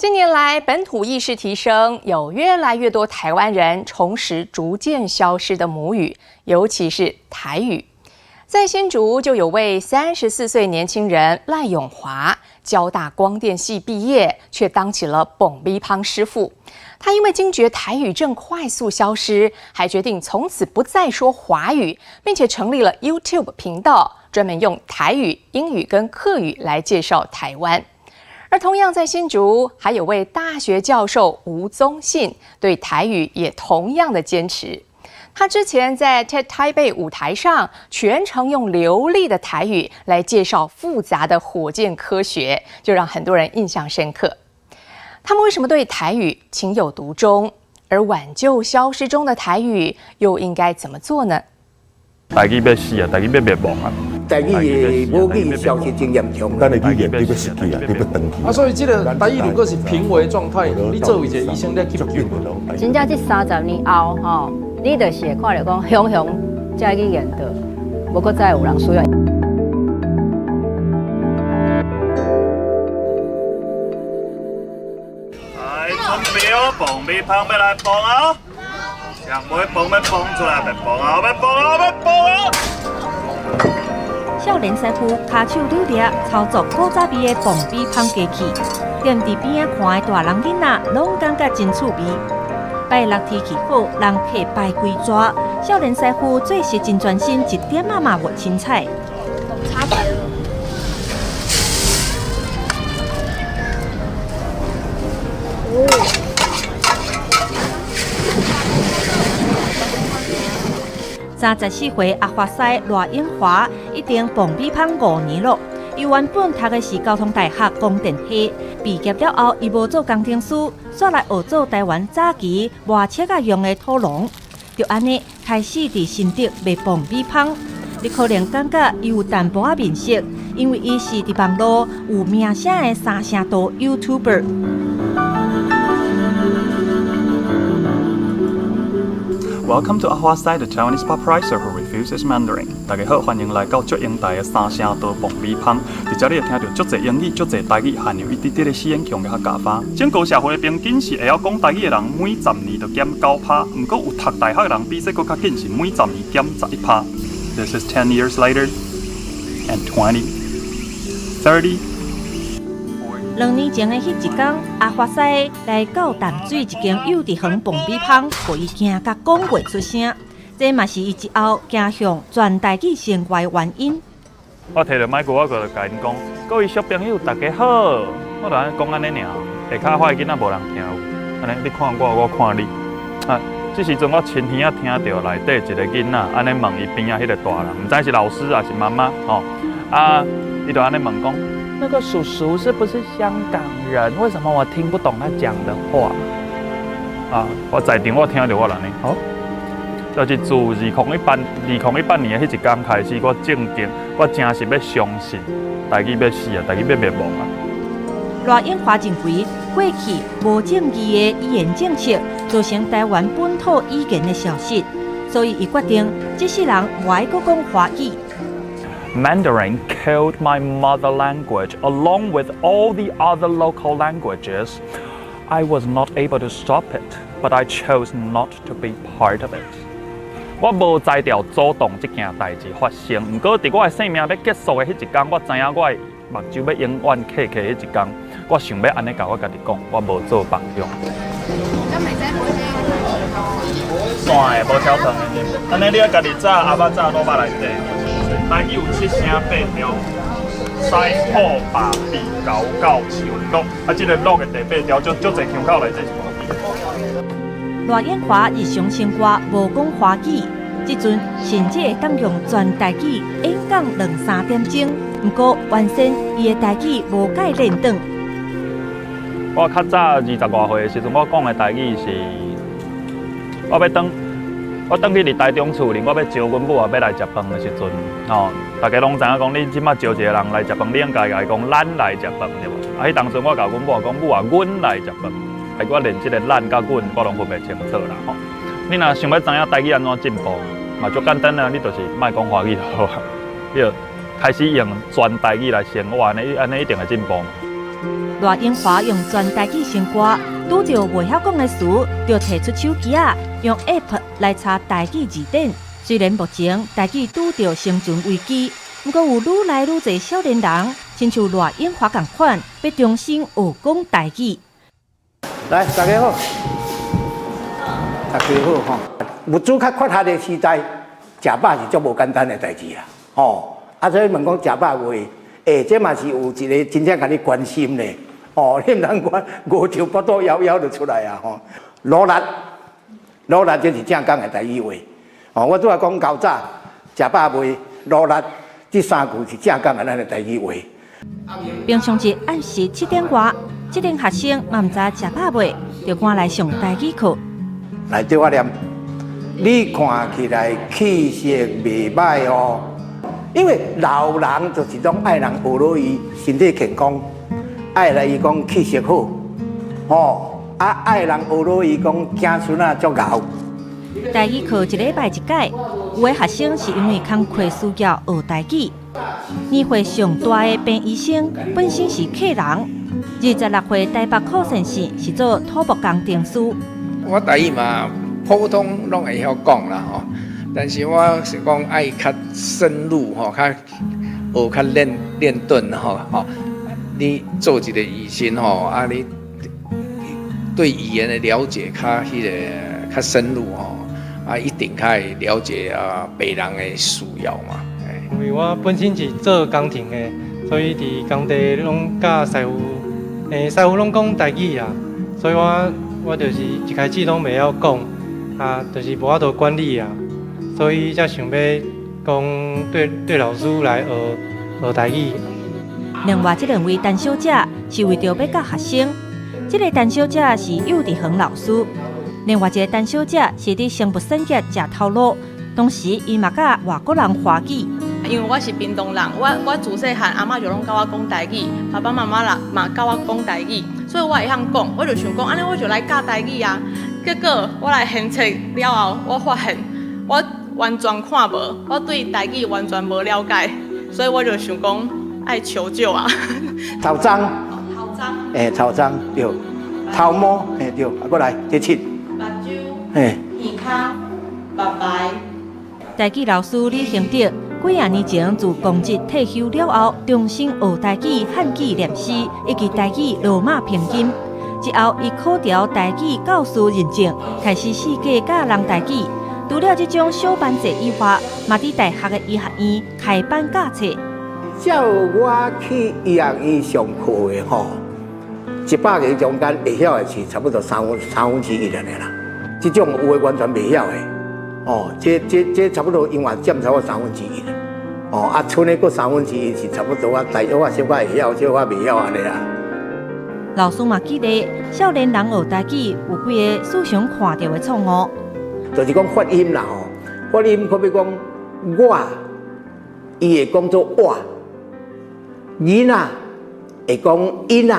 近年來，本土意識提升，有越來越多台灣人重拾逐漸消失的母語，尤其是台語。在新竹就有位34歲年輕人賴永華，交大光電系畢業，卻當起了爆米香師傅。他因為驚覺台語正快速消失，還決定從此不再說華語，並且成立了 YouTube 頻道，專門用台語、英語跟客語來介紹台灣。而同樣在新竹，還有位大學教授吳宗信，對台語也同樣的堅持。他之前在 TED 台北舞台上，全程用流利的台語來介紹複雜的火箭科學，就讓很多人印象深刻。他們為什麼對台語情有獨鍾？而挽救消失中的台語，又應該怎麼做呢？台語欲死啊！台語欲滅亡啊！台語的母語消失真嚴重，咱的語言欲失去啊，欲斷去。啊，所以這个台語如果是瀕危狀態，你作為一個醫生，你欲急救。真正這30年後，吼，你就是會看著講，雄雄這語言就無閣再有人使用。來，準備哦，爆米香欲來爆啊！上尾爆欲爆出來，欲爆啊！欲爆啊！欲爆啊！少年師傅跤手扭力操作古早味的爆米香機器，踮佇邊仔看的大人囡仔攏感覺真趣味。拜六天氣好，人客排規蛇，少年師傅做事真專心，一點仔嘛無凊彩。差別。哦。34歲阿華師賴永華已經爆米香5年咯。伊原本讀的是交通大學光電系，畢業了後，伊無做工程師，煞來學做台灣早期磨切仔用的土龍，就按呢開始佇新竹賣爆米香。你可能感覺伊有淡薄仔面熟，因為伊是佇網路有名聲的三聲道 YouTuber。 Welcome to 阿華師，the Taiwanese popwriter who refuses Mandarin。大家好，歡迎來到足英台的三聲道爆米香。佇遮你會聽著足濟英語、足濟台語，含有一滴滴的四眼腔的客家話。整個社會的平均是會曉講台語的人，每10年就減9%。毋過有讀大學的人比這閣較緊，是每十年減11%。This is 10 years later, and 20, 30. 2年前的彼一工，阿華師來到淡水一間幼稚園爆米香，予伊驚甲講袂出聲。這嘛是伊之後走向全台語生活的原因。我提著麥克，我閣共𪜶講，各位小朋友大家好，我就按呢講按呢爾，下跤我的囡仔無人聽有，按呢你看我，我看你。啊，這時陣我親耳仔聽著內底一個囡仔按呢問伊邊仔彼个大人，毋知是老師抑是媽媽吼，啊，伊就按呢問講。那個叔叔是不是香港人？為什麼我聽不懂他講的話？啊！我在場我聽著我按呢，好，就是自2018年的彼一工開始，我正經，我真是欲相信，台語欲死啊，台語欲滅亡啊！賴永華認為，過去無正義的語言政策，造成台灣本土語言的消失，所以伊決定這世人無愛閣講華語。 Mandarin killed my mother language along with all the other local languages. I was not able to stop it, but I chose not to be part of it. 我無才調阻擋這件代誌發生，毋過佇我的生命欲結束的彼一工，我知影我的目睭欲永遠閉起彼一工，我想欲按呢共我家己講，我無做榜樣。散的，無超糖的。按呢你愛家己炸，阿媽炸卤肉內底。台語有七聲八調，西土白鼻高狗像鹿，啊，這个鹿的第八調，足足濟腔口內底是無賴永華日常生活無講華語，這陣甚至會當用全台語演講兩三點鐘。毋過原先伊的台語無蓋練轉。我較早20外歲的時陣，我講的台語是，我欲轉。我轉去佇台中厝裡，我欲招阮母仔欲來食飯的時陣，吼，大家攏知影講，你這馬招一个人來食飯，你應該共伊講咱來食飯對無？啊，彼當陣我共阮母講，母啊，阮來食飯，啊，我連這个咱佮阮我攏分袂清楚啦吼。你若想欲知影台語按怎進步，嘛足簡單啊，你就是莫講華語就好啊，你就開始用全台語來生活，按呢按呢一定會進步嘛。賴英華用全台語唱歌，拄著袂曉講的詞，就提出手機仔，用 App 來查台語字典。雖然目前台語拄著生存危機，毋過有愈來愈濟少年人，親像賴英華仝款，欲重新學講台語。來，大家好，大家好吼。物資較缺乏的時代，食飽是足無簡單的代誌啦。吼，啊，所以問講食飽未？欸，這嘛是有一個真正共你關心咧。哦，你毋通講餓著腹肚枵枵就出來啊！吼，努力，努力，這是正港的台語話。哦，我拄仔講厚早，食飽未？努力，這三句是正港的咱的台語話。平常日暗時7點外，這陣學生嘛毋知食飽未，就趕來上台語課。來，對我念，你看起來氣色袂䆀哦，因為老人就是攏愛人學落伊身體健康，愛來伊講氣色好，吼，啊愛人學落伊講子孫仔足𠢕。台語課一禮拜一擺，有的學生是因為工課需要學台語。年歲上大的彭醫生本身是客人，26歲台北靠線線是做土木工程師。我台語嘛普通攏會曉講啦吼，但是我是講愛較深入吼，較學較練練頓吼吼。你做一個醫生吼，啊你對語言的了解較彼個較深入吼，啊一定較會了解啊病人的需要嘛。因為我本身是做工程的，所以佇工地攏佮師傅，師傅攏講台語啊，所以我就是一開始攏袂曉講，啊，就是無法度管理啊，所以才想欲講對對老師來學學台語。另外，這兩位陳小姐是為著欲教學生，這個陳小姐是幼稚園老師，另外一個陳小姐是佇生物產業食頭路，同時伊嘛教外國人華語。因為我是屏東人，我自細漢阿嬤就攏教我講台語，爸爸媽媽啦嘛教我講台語，所以我會曉講，我就想講，按呢我就來教台語啊。結果我來現冊了後，我發現我完全看無，我對台語完全無了解，所以我就想講愛求救啊。頭鬃，頭鬃，欸，頭鬃對，頭毛，嘿對，啊，閣來第七，目睭，嘿，耳孔，目眉。台語老師李興德幾仔年前自公職退休了後，重新學台語、漢語念詩以及台語羅馬拼音。之後，伊考著台語教師認證，開始四界教人台語。除了這種小班制以外，嘛佇大學的醫學院開班教冊。照我去醫學院上課的吼，100個中間會曉的是差不多三分之一按呢啦。這種有的完全袂曉的，哦，這差不多因為佔差不多三分之一啦。哦，啊，賰的閣三分之一是差不多啊，大約我小可會曉，小可袂曉按呢啦。老師嘛記得，少年人學台語有幾个時常看著的錯誤，就是講發音啦吼，發音好比講我，伊會講做我，囡仔會講𪜶仔，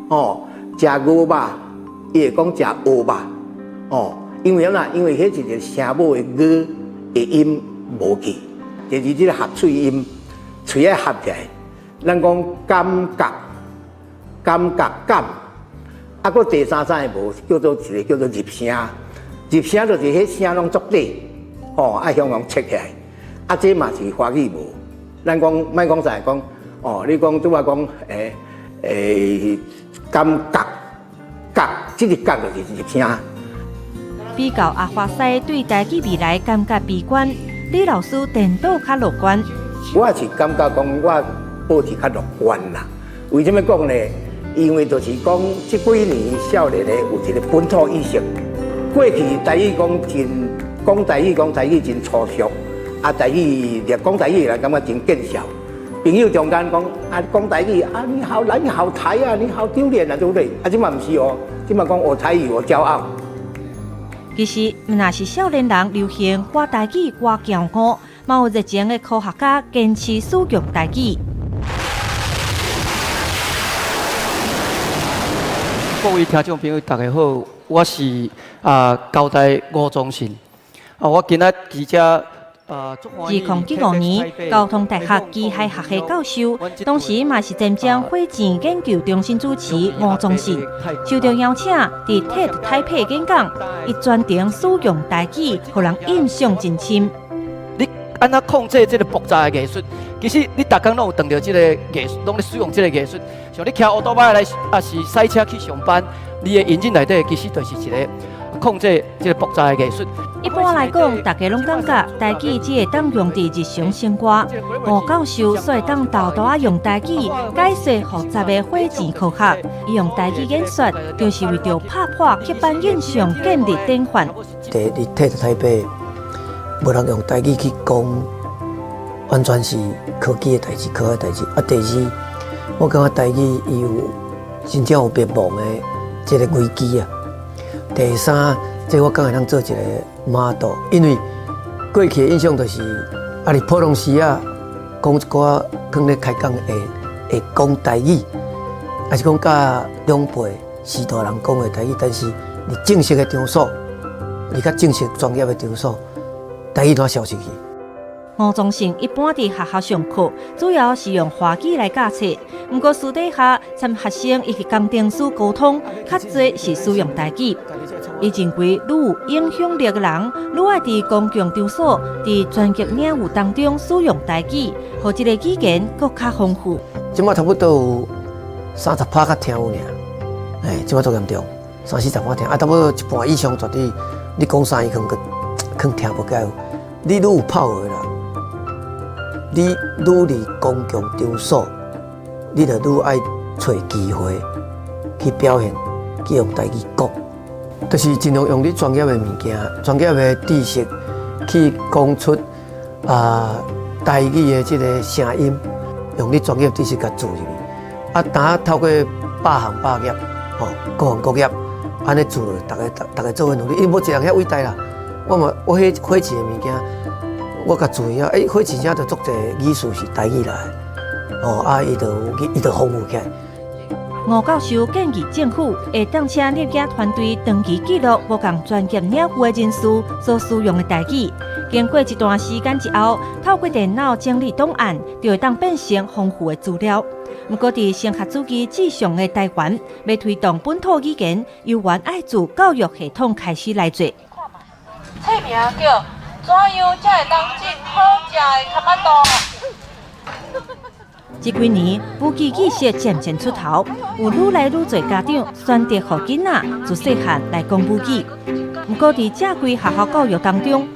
哦，食牛肉，伊會講食蚵肉，哦，因為按怎？因為彼一個聲母的 ㄍ 的音無去，就是這個合喙音，喙愛合起來。咱講感覺，感覺感，啊，閣第三種的無，叫做一個叫做入聲，入聲就是彼聲攏足短，哦，愛向講切起來，啊，這嘛是華語無。咱講莫講啥講，哦，你講拄仔講，欸，感覺，覺，這個覺就是入聲。比較阿華西對台語未來感覺悲觀，李老師顛倒較樂觀。我是感覺講我保持較樂觀啦。為什麼講呢？因為就是講這幾年少年的有一個本土意識。過去台語講真講台語講台語真粗俗，啊台語講台語的人感覺真見笑。朋友中間講啊講台語啊你好你好台啊你好丟臉啊對不對？啊這馬毋是哦，這馬講學台語我驕傲。其實，毋若是少年人流行歌台語歌驕傲，嘛有熱情的科學家堅持使用台語。各位聽眾朋友，大家好，我是啊交大吳宗信。啊，我今仔佇遮2005年，交通大學機械學系教授，當時嘛是前將火箭研究中心主持吳宗信，受到邀請，佇 TED 台北演講，伊全程使用台語，予人印象真深。你按怎控制這個爆炸的藝術？其實你逐工攏有碰著這個藝術，攏咧使用這個藝術。像你騎烏托邦來，抑是駛車去上班，你的引擎內底其實就是一個控制這個爆炸的藝術。一般來講，大家攏感覺台語只會當用佇日常生活。吳教授煞會當沓沓仔用台語解說複雜的火箭科學。伊用台語演說，就是為著拍破刻板印象，建立典範。佇佇台北，無人用台語去講，完全是科技的代誌、科學代誌。啊，第二，我感覺台語伊有真正有滅亡的這個危機啊。第三，這我感覺通做一個 model，因為過去的印象就是，啊，佇普通時啊，講一寡囥咧開講會會講台語，抑是講佮長輩序大人講的台語，但是佇正式的場所，佇較正式專業的場所，台語怎消失去？吳宗信一般佇學校上課，主要是用華語來教冊。毋過私底下參學生以及工程師溝通，較濟是使用台語。伊認為，愈有影響力的人，愈愛佇公共場所、佇專業領域當中使用台語，予這個語言閣較豐富。這馬差不多有30趴較聽有爾，哎，這馬足嚴重，三四十趴聽，啊，差不多一半以上絕對你講啥伊可能可能聽無解。你愈有 power 啦，你愈佇公共場所，你就愈愛揣機會去表現，去用台語講，就是盡量用你專業的物件、專業的知識去講出啊台語的這個聲音，用你專業知識共注入去。啊，當透過百行百業，吼，各行各業，按呢做，逐家逐家做伙努力，因為無一人遐偉大啦。我嘛，我彼火箭的物件，我共注意啊，欸，火箭遮就足濟語詞是台語來的，哦，啊，伊就伊就豐富起來。吳教授建議政府會當請錄音團隊長期記錄無仝專業領域的人士所使用的台語。經過一段時間之後，透過電腦整理檔案，就會當變成豐富的資料。毋過，佇升學主義至上的台灣，欲推動本土語言，猶原愛自教育系統開始來做。冊名叫《怎樣才會當進好食的坩巴肚》。這幾年，母語意識漸漸出頭，有愈來愈濟家長選擇予囡仔自細漢來講母語。毋過，佇正規學校教育當中，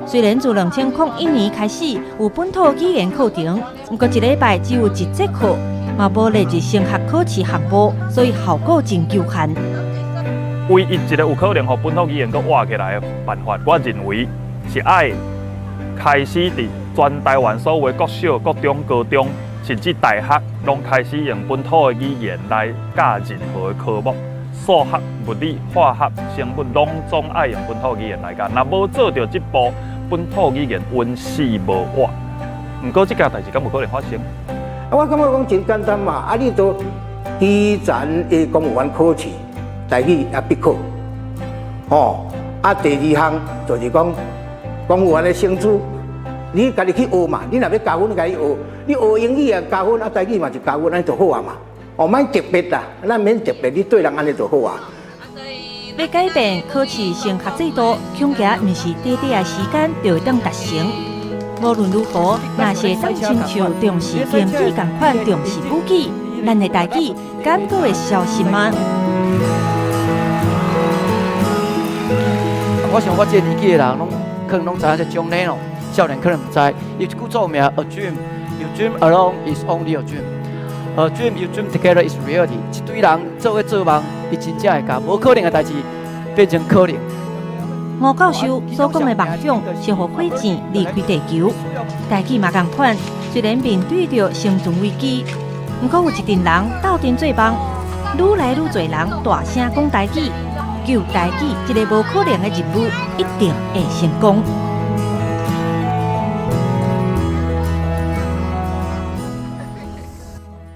雖然自2001年開始有本土語言課程，毋過一禮拜只有一節課，嘛無列入升學考試項目，所以效果真有限。唯一一個有可能予本土語言閣活起來的辦法，我認為是愛開始佇全台灣所有的國小、國中、高中，甚至大學，攏開始用本土的語言來教任何的科目，數學、物理、化學、生物，攏總愛用本土語言來教。若無做著這步，本土語言穩死無活。毋過這件代誌敢有可能發生？啊，我感覺講真簡單嘛，啊，你都基層的公務員考試，台語也必考，吼，啊，第二項就是講公務員的薪資，你家己去學嘛，你若欲加分，你家己學，你學英語也加分，啊，台語嘛是加分，按呢就好啊嘛。哦，莫特別啦，咱免特別，你對人按呢就好啊。欲改變考試升學制度，恐驚毋是短短的時間就會當達成。無論如何，若是會當親像重視經濟仝款重視母語，咱的台語敢閣會消失嗎？我想我這個年紀的人，攏可能攏知影這種呢咯，少年可能毋知。伊一句著名，A dream, you dream alone is only a dream. A dream you dream together is reality。一堆人做伙做夢，伊真正會共無可能的代誌變成可能。吳教授所講的夢想是予火箭離開地球，台語嘛仝款。雖然面對著生存危機，毋過有一陣人鬥陣做夢，愈來愈濟人大聲講台語，救台語這个無可能的任務一定會成功。